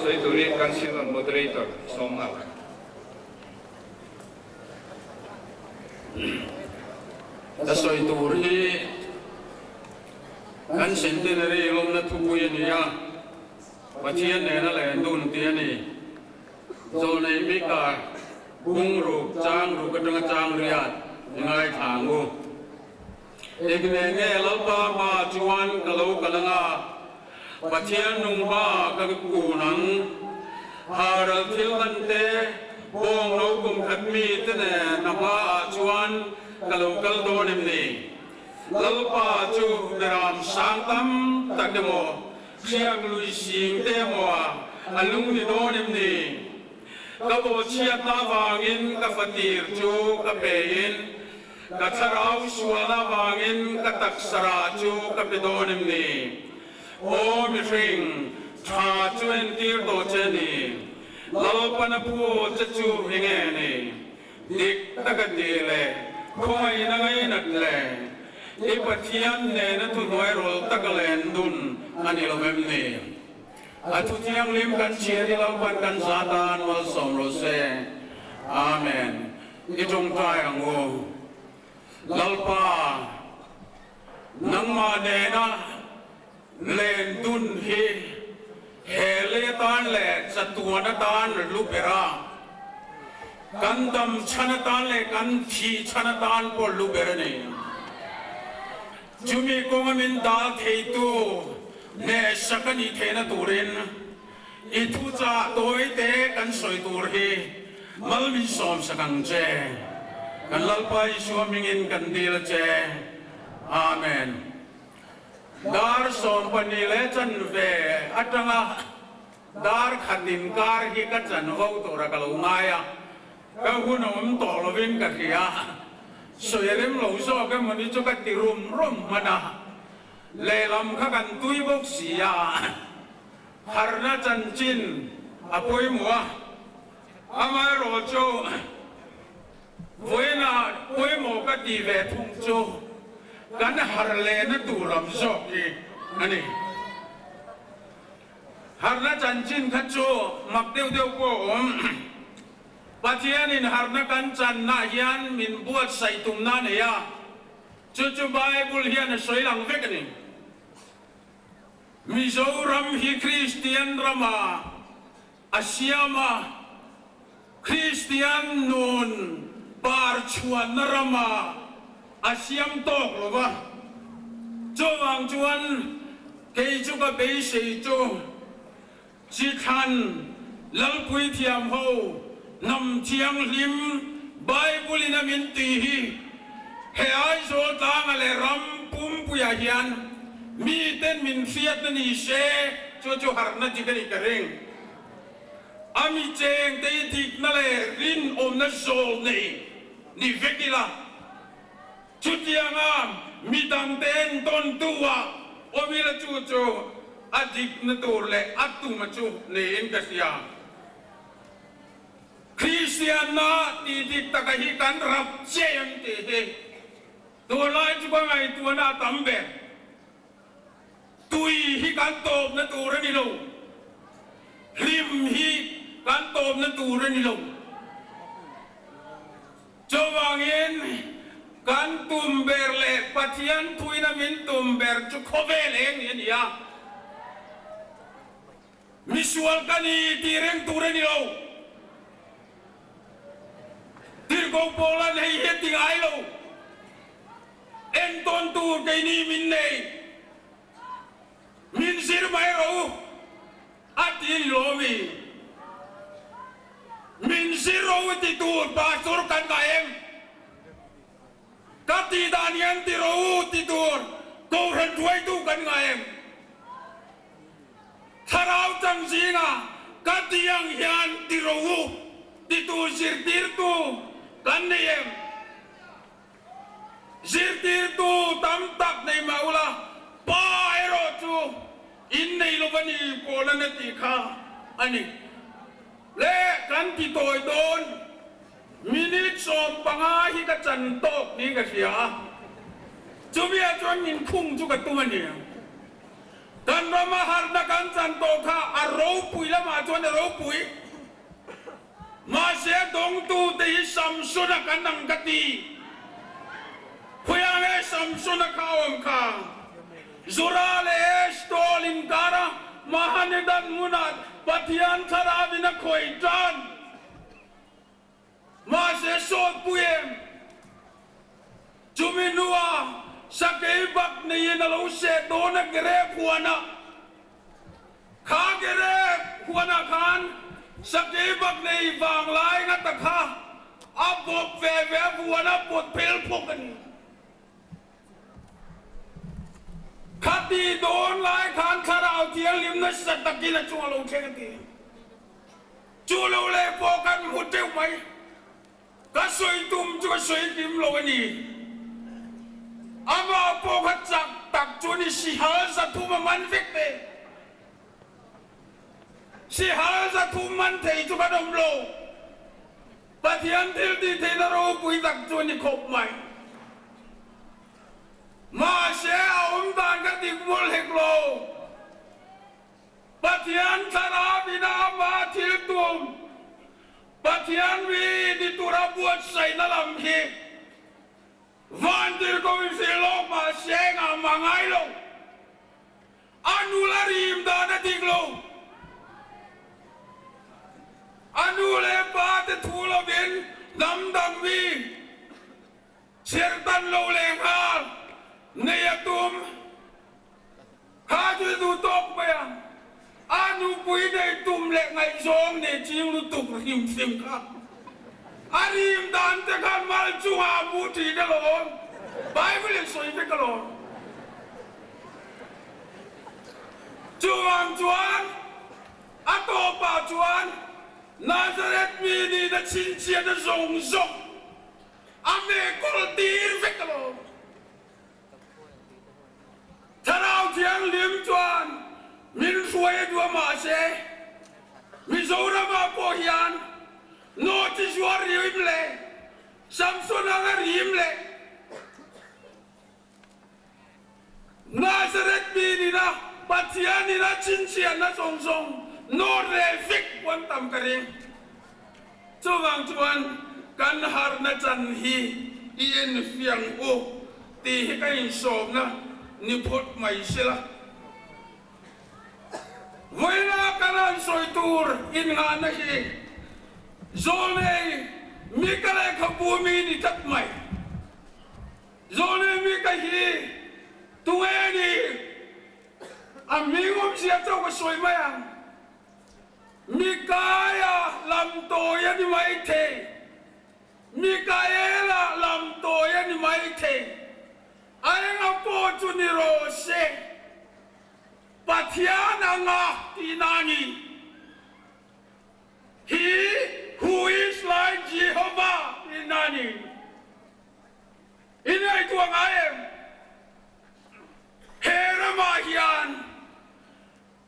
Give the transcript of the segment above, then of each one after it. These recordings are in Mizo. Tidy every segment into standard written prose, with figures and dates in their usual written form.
sawi turin kan Synod Moderator sawm nghal ang. Ka sawi tur hi kan Centenary lawmna thupui a ni a, Pathian nena len dun tih a ni. Zawlnei Mika bung ruk chang ruk atanga chang riat i ngaithla ang u. Eng nge nge Lalpa hma chuan ka lo kal anga, Pathian nung hma ka kun ang. Haral thil hman te, bawng lo kum khat mi te nen a hma ah chuan ka lo kal dawn em ni? Lalpa chu beram sang tam tak emaw, hriak lui sing te emaw ah a lung ni dawn em ni? Ka bawhchhiatna avangin ka fatir chu ka pe in, Ka thlarau sual avangin ka taksa rah chu ka pe dawn em ni? Aw mihring, tha chu entir tawh che ni. Lalpan a phu che chu enge ni? Dik taka ti le, khawngaihna ngainat le, i Pathian nena thuhnuai rawl taka len dun a ni lo em ni? A thu thianghlim kan chhiar hi Lalpan kan za tan malsawm rawh se. Amen. I tawngtai ang u. Lalpa, nangmah nena len dun hi he lei atan leh chatuan atan lu ber a, kan dam chhan atan leh kan thih chhan atan pawh lu ber a ni. Chumi kawnga min dal theitu hnehsak a nih theihna turin I thuchah tawite kan sawi tur hi mal min sawmsak ang che. Kan Lalpa Isua hmingin kan dil a che. Amen. Dar 12 leh chanve atanga dar khat inkar hi ka chanvo tura ka lo ngai a, ka hun awm tawh lovin ka hria. Sawi rem lo zawk emawni chu ka ti rum rum hman a, lehlam kha kan tui bawk si a. Harhna chanchin a pawimawh a, amaherawh chu vawiina pawimawh ka tih ve thung chu kan harh lehna tur lam zawk hi a ni. Harhna chanchin kha chu mak deuh deuh pawh a awm. Pathianin harhna kan channa hian min buatsaih tumna a nei a, chu chu Bible hian a sawi lang vek a ni. Mizoram hi Kristian rama a siam a, Kristian nun par chhuanna rama a siam tawk lo va. Chuvang chuan kei chu ka beisei chu Chithlan Lalpui thiam ho hnam thianghlim Bible in a min tih hi he Aizawl tlanga leh ram pumpuiah hian miten min hriatna ni se chu chu harhna dik a nih ka ring. A mi chengte i dikna leh rinawmna zawl nei ni vek ila Chutianga midangte entawntu ah awm ila chu chu a dikna tur leh a tuma chu niin ka hria. Kristianna tih dik taka hi kan rap chiah em tih hi tunlai chu ka ngaihtuahna a tam ber. Tui hi kan tawpna tur a ni lo. Hlim hi kan tawpna tur a ni lo. Chuvangin, kan tum ber leh Pathian thuina min tum ber chu khawvel eng ni a ni a. Misual ka ni tih reng tur a ni lo. Tirhkoh Paula'n hei hi a ti ngai lo. Entawn tur keini min nei. Min zir mai rawh u. A ti ni lo mi? Min zir ro i ti tur pastor kan ngah em? Ka tih dan hian ti ro u ti tur kohhran hruaitu kan ngah em? Thlarau chang zingah ka tih ang hian ti ro u ti tur zirtirtu kan nei em? Zirtirtu tam tak nei mah ula, Pa erawh chu in nei lo va ni Paula'n a tih kha a ni. Le kan ti tawi dawn, minute 15 hi ka chan tawk niin ka hria a, chumi ah chuan min khung chu ka tum a ni. Kan rama harhna kan chan tawh kha a ropui lamah chuan a ropui. Mahse dawngtute hi Samsona kan ang ka ti. Khawiah nge Samsona kha a awm kha? Zora leh Eshtaol inkara Mahanedan hmunah Pathian thlarauin a khawih tan. Mahse sawtpui em? Chumi hnua sakei bak neiin a lo seh dawn a Gerep huanah. Kha Gerep huanah khan sakei bak nei vanglai ngata kha a bawp ve ve a huana pawt phel phawk a ni. Khati dawn lai khan Thlarau Thianghlim nasa takin a chung a lo thleng a ti. Chu lo leh pawh kan hmu teuh mai. Ka sawi tum chu ka sawi kim lo a ni. Amah pawh kha chak tak chu ni sihal 300 a man vek te. Sihal 300 man thei chu kan awm lo. Pathian thil tih theihna ropui tak chu a ni khawp mai. Mahse a awm dan ka dik mawlh hek lo. Pathian thlarau in a ama thil tum, Pathian mi ni tura buatsaihna lam hi Vantirhkoh in hrilh lawk mahse engah mah ngai lo. A nula rim dan a dik lo. A nu leh pa te thu lovin hnam dang mi chhertan lo leh nghal nei a tum. Kha chu i duh tawk mai a, a nupui nei tum leh ngaihzawng nei ching lutuk hrim hrim kha a rim dan te khan mal chungah a mu thin alawm, Bible in sawi vek alawm. Chuvang chuan a tawpah chuan Nazareth mi nihna chhinchhiatna zawng zawng a mehkawl tir vek alawm. Thlarau Thianghlim chuan min hruai a duh a mahse Mizoramah pawh hian nawhchi zuar rim leh Samson anga rim leh Nazareth mi nina Pathian ina chhinchhiahna zawng zawng nawt leh vek pawh an tam ka ring. Chuvang chuan kan harhna chan hi i enfiang u tih hi ka insawmna ni phawt mai sela. Vawiina kan han sawi tur innghahna hi Zawlnei Mika lehkhabu mi ni tlat mai. Zawlnei Mika hi tunge ni? A hming awmzia chauh ka sawi mai ang. Mikaia lam tawi a ni maithei, Mikaela lam tawi a ni maithei, a enga pawh chu ni rawh se, Pathian anga tihna a ni. He who is like Jehovah tihna a ni. I ngaihtuah ngai em? He ramah hian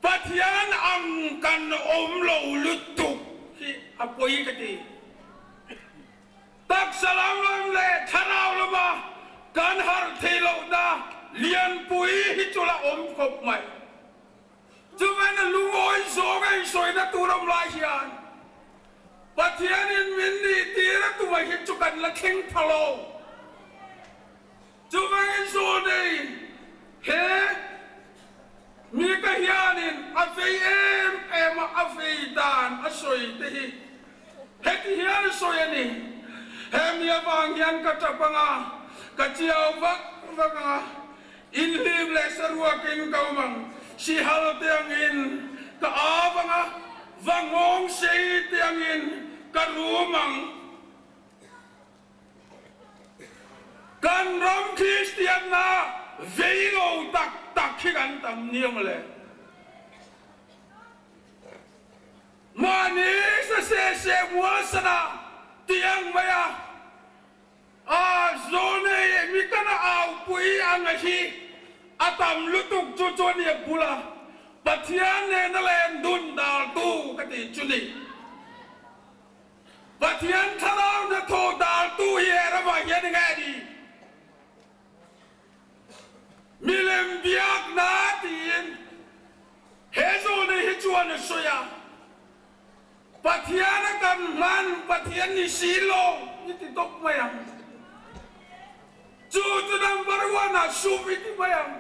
Pathian ang kan awm lo lutuk hi a pawi ka ti. Taksa lam lam leh thlarau lama kan harh theih lohna lianpui hi chu la awm khawp mai. Chuvain a lungawi zawng a insawina tur awm lai hian Pathianin min nih tir a tumah hi chu kan la thleng pha lo. Chuvangin Zawlnei he Mika hianin a vei em em a, a vei dan a sawi te hi heti hian a sawi a ni, He mi avang hian ka tap ang a, ka chiau vak vak ang a, inhlim leh saruakin ka awm ang, sihal te angin ka av ang a, va nghawng sei te angin ka rum ang. Kan ram Kristianna vei lo tak tak hi kan tam nia mawle. Mahni sa se se mual sana tih ang mai a, a zawlnei mi kana aupui ang a hi a tam lutuk chu chu a nia bula Pathian nena len dun daltu ka tih chu ni. Pathian thlarau hnathawh daltu hi he ramah hian eng nge ni? Milem biakna tiin He zawlnei hi chuan a sawi a, Pathian a kan hman, Pathian ni si lo i ti tawp mai ang. Chu chu number one ah sum i ti mai ang.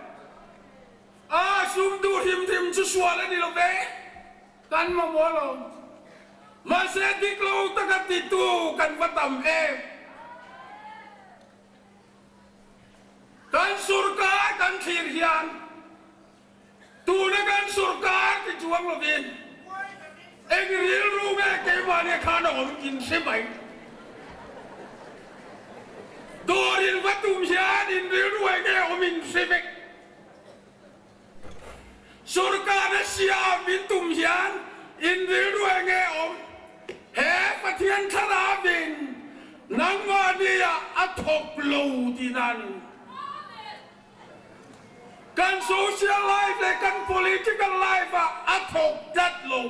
A sum duh hrim hrim chu sual a ni lo ve, kan mamawh lo. Mahse dik lo taka titu kan va tam em. Kan sorkar kan thlir hian tuna kan sorkar ti chuang lovin eng rilru nge keimahni khan a awm in hre mai. Dawr in va tum hian in rilru eng nge awm in hre vek. Sorkar a siam in tum hian in rilru eng nge awm? He Pathian thlarauin nangmahni ah a thawk lo tihna a ni. Kan social life leh kan political life ah a thawk tlat lo.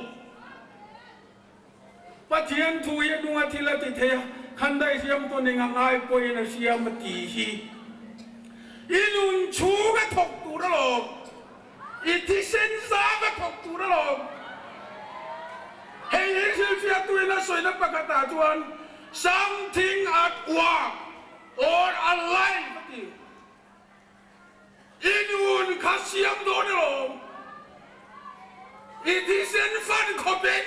Pathian thu hi a nunga thil a ti thei a, khan daih siam tu ning a ngai pawhin a siam a ti hi. I nun chhung a thawk tur alawm, i thisen zam a thawk tur alawm. Hei hi hrilhfiahtuin a sawina pakhatah chuan something at work or alive a ti. I nun kha siam dawn alawm. I thisen fan khawpin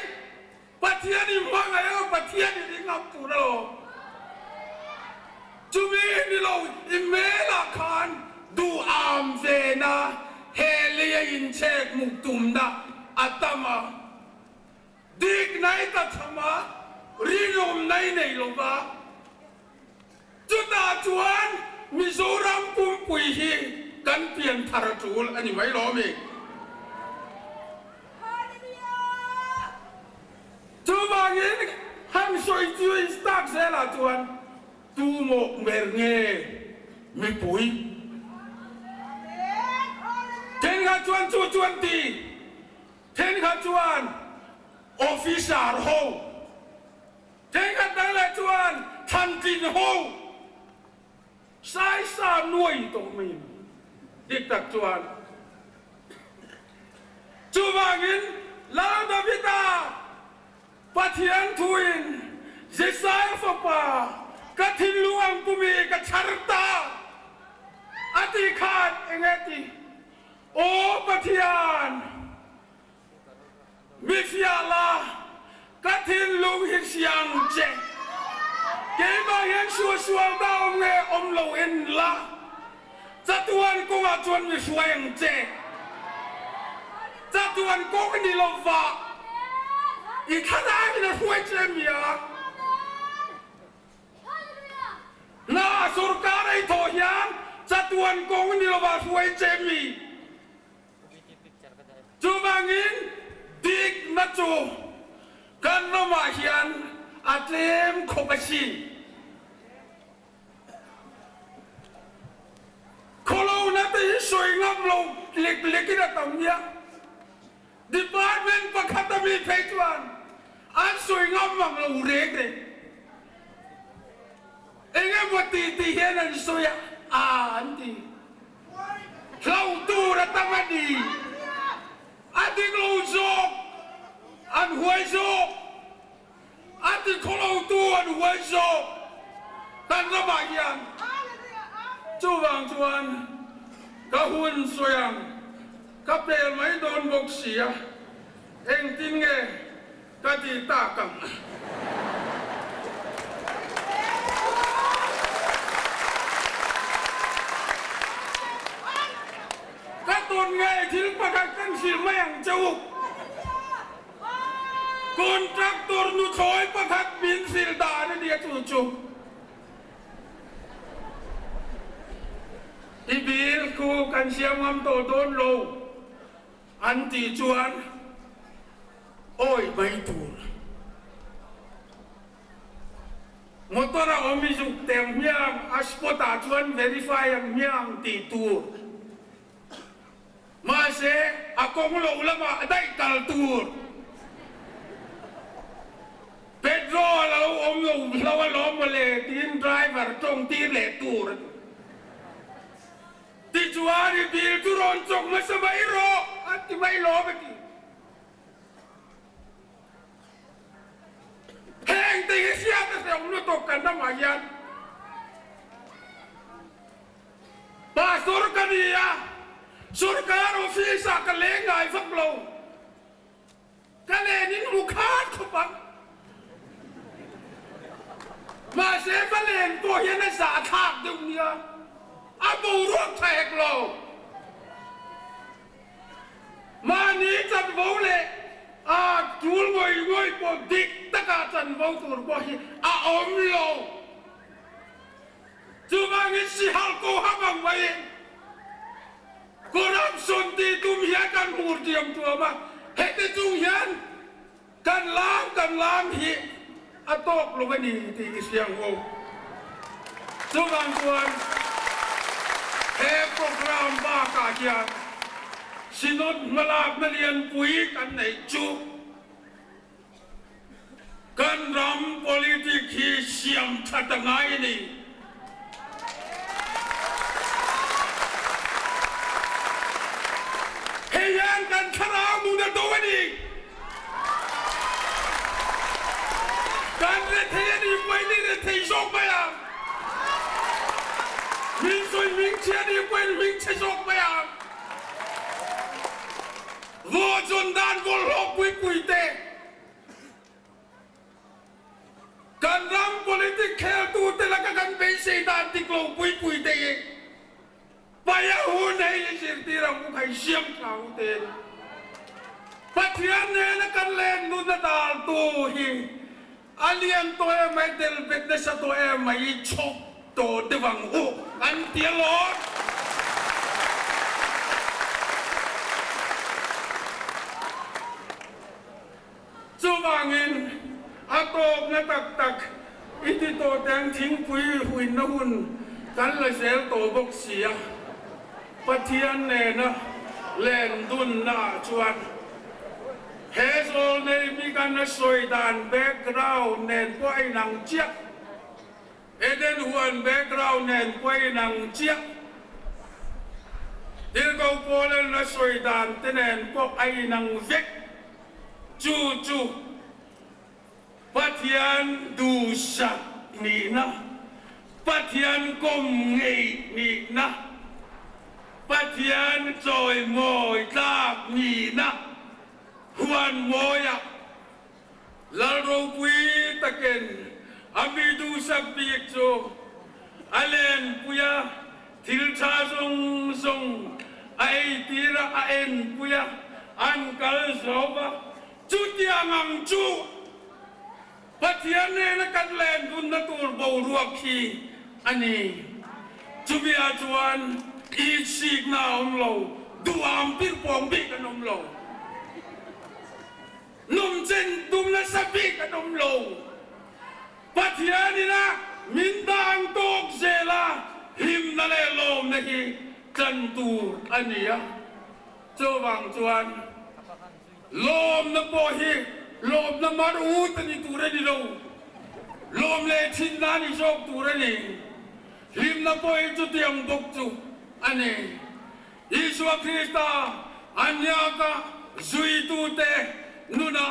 Pathian i hmangaih emaw Pathian i ring ang tur alawm. Chumi ni lo i hmelah khan duham vena he lei a inchhek muk tumna a tam a. Dikna i tachham a, rinawmna i nei lo va. Chutah chuan Mizoram pumpui hi kan pian thar a tul a ni mai lo mi? Chuvangin han sawi chu in start zelah chuan tu mawh ber nge mipui? Thenkhat chuan chu chu an ti, thenkhat chuan officer ho. Thenkhat dang leh chuan thlantlin ho saisa nuai tawh mai dik tak chuan. Chuvangin Lal Davida Pathian thuin Jesaia fapa ka thinlung ang pumi ka chhar ta a tih khan enge ti? Aw Pathian! Mi fiah la, ka thinlung hi hriang che. Keimah hian suahsual ta awm nge awm lo en la, chatuan kawngah chuan mi hruai ang che. Chatuan kawng ni lo va, i thlarangin a hruai che mia. Hna sorkar ei thawh hian chatuan kawng ni lo va hruai che mi. Chuvangin dikna chu kan ramah hian a tlem khawp a si. Khawlona te hi sawi ngam lo lek lekin a tam nia. Department pakhat a mi phei chuan an sawi ngam mang lo reng reng. Eng emaw ti ti hian an sawi a, an ti. Hlo tur a tam a ni. A dik lo zawk an huai zawk. A ti khaw lo tu an huai zawk kan ramah hian. Chuvang chuan ka hun sawi ang ka pel mai dawn bawk si a, engtin nge Ka ti tak ang. Ka tawn ngei thil pakhat kan hrilh mai ang che u. Contractor nuthlawi pakhat min hrilh dan a nia chu chu. I bill khu kan siam ngam tawh dawn lo. An tih chuan awi mai tur. Motor a awm i zuk teng hmiang a spot ah chuan verify ang hmiang tih tur. Mahse a kawng lo lamah daih kal tur. Petrol a lo awm lo hlo alawm mawle tiin driver tawng tir leh tur a ni. Tichuan i bill chu rawn chawk hmasa mai rawh a ti mai lawm a ti. tam lutuk kan ramah hian. Pastor ka ni a, sorkar office ah ka leng ngai vak lo. Ka len in mu khat khawp ang. Mahse va len pawh hian a zahthlak deuh nia, a boruak tha hek lo. Mahni chanvo leh a tul ngawih ngawih pawh dik taka chanvo tur pawh hi a awm lo. Chuvangin sihal ko hap ang mai corruption tih tum hian kan hmur diam tuam a, heti chung hian kan lam kan lam hi a tawk lo a ni tih i hria ang u. Chuvang chuan he programme bakah hian Synod hmalakna lianpui kan neih chu, Kan ram politic hi siam that a ngai a ni. Hei hian kan thlarau nun a do a ni. Kan rethei a nih pawhin i rethei zawk mai ang. Min sawi hmingchhe a nih pawhin hmingchhe zawk mai ang. Vaw chun dan bawlhhlawh pui pui te, kan ram politic kheltu te laka kan beisei dan dik lo pui pui te hi paih a hun hei i zirtir ang u khai siam thla u ten Pathian nena kan len nun a dal tu hi a lian tawh em mai tel bet nasa tawh em mai i chhawk tawh deuh ang u an ti alawm. Chuvangin a tawpna tak tak i ti tawh teng thingpui huinna hun kan la zel tawh bawk si a, Pathian nena len dunna ah chuan he zawl nei mi kan a sawi dan background nen pawh a inang chiah. Eden huan background nen pawh a inang chiah. Thil ko Poland a sawi dan te nen pawh a inang vek. Chu chu Pathian duhsak nihna, Pathian kawm ngeih nihna, Pathian chawimawi tlak nihna huan mawiah Lal ropui takin a mi duhsak bik chu a lenpui a, thil tha zawng zawng a eitir a, a enpui a, an kal zo va. Chutiang ang chu Pathian nena kan len dunna tur boruak hi a ni. Chumi ah chuan itsikna a awm lo, duham tir pawng bik an awm lo. Nungchen tum nasa bik an awm lo. Pathian ina min dang tawk zel a, hlimna leh lawmna hi tlan tur a ni a. Chuvang chuan lawmna pawh hi lawmna mar ut a ni tur a ni lo, lawm leh thinna a ni zawk tur a ni. Hlimna pawh hi chutiang bawk chu a ni. Isua Krista a niaka zuitute nuna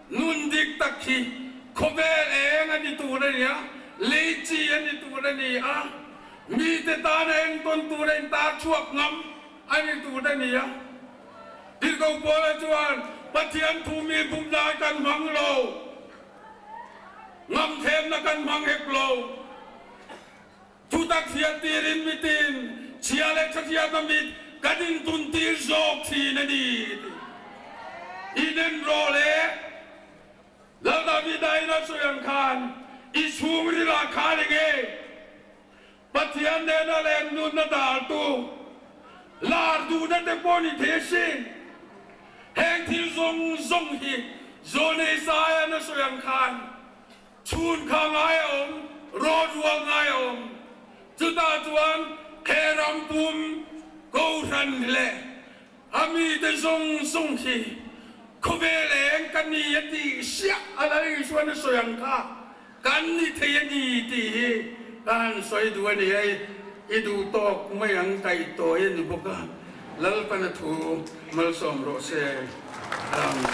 nun dik tak hi khawvel eng a ni tur a ni a, lei chi a ni tur a ni a, mite tana entawn tura intar chhuak ngam a ni tur a ni a. Tirhkoh Paula chuan, Pathian thu mi bum lai kan hmang lo, ngam thlemna kan hmang hek lo. Thutak hriattirin mitin chhia leh thathiatna mit kan intuntir zawk thin a ni ti. Inen rawh le, Lal Davida in a sawi ang khan i chhungrilah khan enge Pathian nena len nunna daltu lar duhna te pawh ni thei asin. Heng thil zawng zawng hi Zawlnei Isaiah-an a sawi ang khan Chhun kha ngai a awm, rawt rual ngai a awm. Chutah chuan he ram pum Kohhran leh a mite zawng zawng hi khawvel eng ka ni a tih siah a Lal Isuan a sawi ang kha kan ni thei a ni tih hi ka han sawi duh a ni. Hei i duh tawk mai ang kaih tawi a ni bawk a, Lalpana thu malsawm rawh se. Amen.